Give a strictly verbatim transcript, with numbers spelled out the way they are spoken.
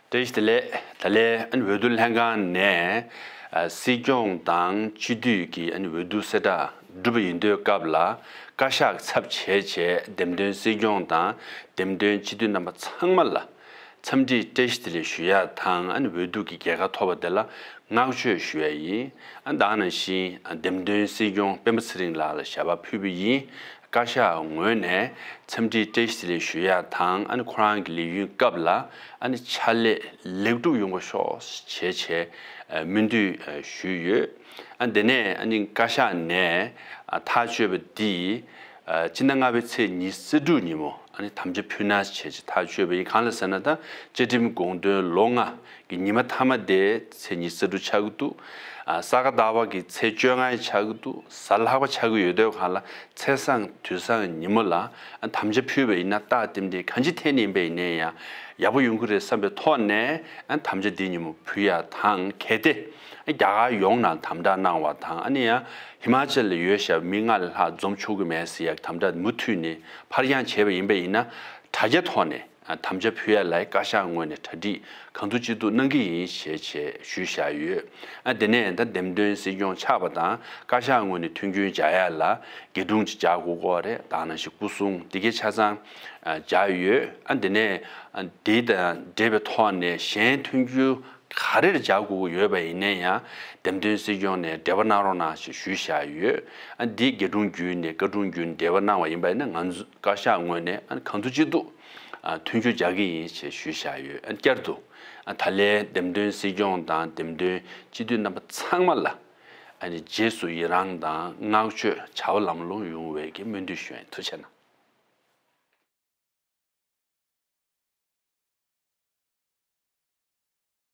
བཀྲ་ཤིས་བདེ་ལེགས། ད་ལན་ཨ་ནི་འོས་བསྡུ་ལྷན་ཁང་ནས་ཨ་སྲིད་སྐྱོང་དང་སྤྱི་འཐུས་ཀྱི་ཨ་ནི་འོས་བསྡུ་གསལ་བསྒྲགས་གྲུབ་པ་ཡིན་དུས་སྐབས་ལ་བཀའ་ཤག་གི་ཚབ་བྱས་བྱས་འདེམས་ཐོན་སྲིད་སྐྱོང་དང་འདེམས་ཐོན་སྤྱི་འཐུས་རྣམ་པ་ཚང་མ་ལ་འཚམས་འདྲི་བཀྲ་ཤིས་བདེ་ལེགས་ཞུ་ཡ་དང་ཨ་ནི་འོས་བསྡུ་གི་རྒྱལ་ཁ་ཐོབ་པ་དེ་ལ་བསྔགས་བརྗོད་ཞུ་ཡ་ཡིན། ཨ་ད་ག་ནང་བཞིན་འདེམས་ཐོན་སྲིད་སྐྱོང་སྤེན་པ་ཚེ་རིང་ལགས་ལ་ཞལ་པར་ཕུལ་བ་ཡིན། བཀའ་ཤག་ངོས་ནས་འཚམས་འདྲི་བཀྲ་ཤིས་བདེ་ལེགས་ཞུ་ཡ་དང་ཨ་ནི་ཁོ་རང་གི་ལས་ཡུན་སྐབས་ལ་ཨ་ནི་ཕྱག་ལས་ལེགས་གྲུབ་ཡོང་བ་ཤོག་བྱས་བྱས་སྨོན་འདུན་ཞུས་ཡོད། ཨ་དེ་ནས་ཨ་ནི་བཀའ་ཤག་ནས་ཐག་གཅོད་པ་འདི་སྤྱི་ཟླ་ལྔ་པའི་ཚེས་ཉི་ཤུ་རྩ་དྲུག་ཉིན་མོ་ཨ་ནི་དམ་བཅའ་ཕུལ་ན་བྱས་བྱས་ཐག་གཅོད་པ་ཡིན། གང་ལ་ཟེར་ན་ད་བཅའ་ཁྲིམས་དགོངས་དོན་ལོ་ལྔ་གི་ཉི་མ་མཐའ་མ་དེ་ཚེས་ཉི་ཤུ་རྩ་དྲུག་ཆགས་ཀྱི་འདུག་ཨ་ས་ག་ཟླ་བ་གི་ཚེས་བཅོ་ལྔ་ཆགས་ཀྱི་འདུག་གཟའ་ལྷག་པ་ཆགས་ཀྱི་ཡོད་དུས་གང་ལ་ཚེས་བཟང་དུས་བཟང་ཉིན་མོ་ལ་ཨ་དམ་བཅའ་ཕུལ་བ་ཡིན་ན་རྟགས་རྟེན་འབྲེལ་གང་ཅི་ཐད་ནས་ཡིན་པ་ཡིན་ནའི་ཡང་ཡག་པོ་ཡོང་གི་རེད་བསམ་པའི་ཐོག་ནས་ཨ་དམ་བཅའ་འདི་ཉིན་མོ་ཕུལ་ཡ་དང་གལ་ཏེ་ཨ་རྒྱ་གར་ཡོངས་ནང་དམ་དྲག་གནང་བ་དང་ཨ་ནི་ཡང་ཧི་མ་ཅལ་ལ་ཡོད་བཞག་མི་ལྔ་ལས་ལྷག་འཛོམས་ཆོག་གི་མེད་ཟེར་ཡ་དམ་དྲག་མུ་མཐུད་ནས་ཕར་འགྱངས་བྱས་པ་ཡིན་པ་ཡིན་ན་དྲ་རྒྱ་ཐོག་ནས། དམ་བཅའ་ཕུལ་ཡ་ལ་བཀའ་ཤག་ངོས་ནས་གྲ་སྒྲིག་གང་ཐུབ་ཅི་ཐུབ་གནང་གི་ཡིན་ཞེས་བྱས་ཞུས་བཞག་ཡོད། ཨ་དེ་ནས་ད་འདེམས་ཐོན་སྲིད་སྐྱོང་ཆགས་པ་དང་བཀའ་ཤག་ངོས་ནས་མཐུན་རྐྱེན་སྦྱར་ཡ་ལ་དགེ་སྒྲུང་ཅིག་སྦྱར་དགོས་ཀྱི་རེད། ད་ག་ནང་བཞིན་སྐུ་སྲུང་དེ་གའི་ཆ་ཚང་སྦྱར་ཡོད། ཨ་དེ་ནས་དེ་དང་འབྲེལ་བའི་ཐོག་ནས་གཞན་མཐུན་རྐྱེན་ག་རེར་སྦྱར་དགོས་ཀྱི་ཡོད་པ་ཡིན་ན་ཡང་འདེམས་ཐོན་སྲིད་སྐྱོང་ནས་འབྲེལ་བ་གནང་རོགས་གནང་ཞེས་ཞུས་བཞག་ཡོད། ཨ་འདི་དགེ་སྒྲུང་བརྒྱུད་ནས་བཀའ་སྒྲུང་བརྒྱུད་ནས་འབྲེལ་བ་གནང་བ་ཡིན་པ་ཡིན་ན་ང་ཚོ་བཀའ་ཤག་ངོས་ནས་ཨ་གང་ཐུབ་ཅི་ཐུབ་ཨ་མཐུན་འགྱུར་རྒྱག་གི་ཡིན་ཞེས་ཞུས་བཞག་ཡོད། ཨ་བསྐྱར་དུ་ཨ་ད་ལན་འདེམས་ཐོན་སྲིད་སྐྱོང་དང་འདེམས་ཐོན་སྤྱི་འཐུས་རྣམ་པ་ཚང་མ་ལ་ཨ་ནི་རྗེས་སུ་ཡི་རང་དང་བསྔགས་བརྗོད་བྱ་བ་ལམ་ལྷོང་ཡོང་བའི་གི་སྨོན་འདུན་ཞུ་ཡིན། ཐུགས་རྗེ་གནང་།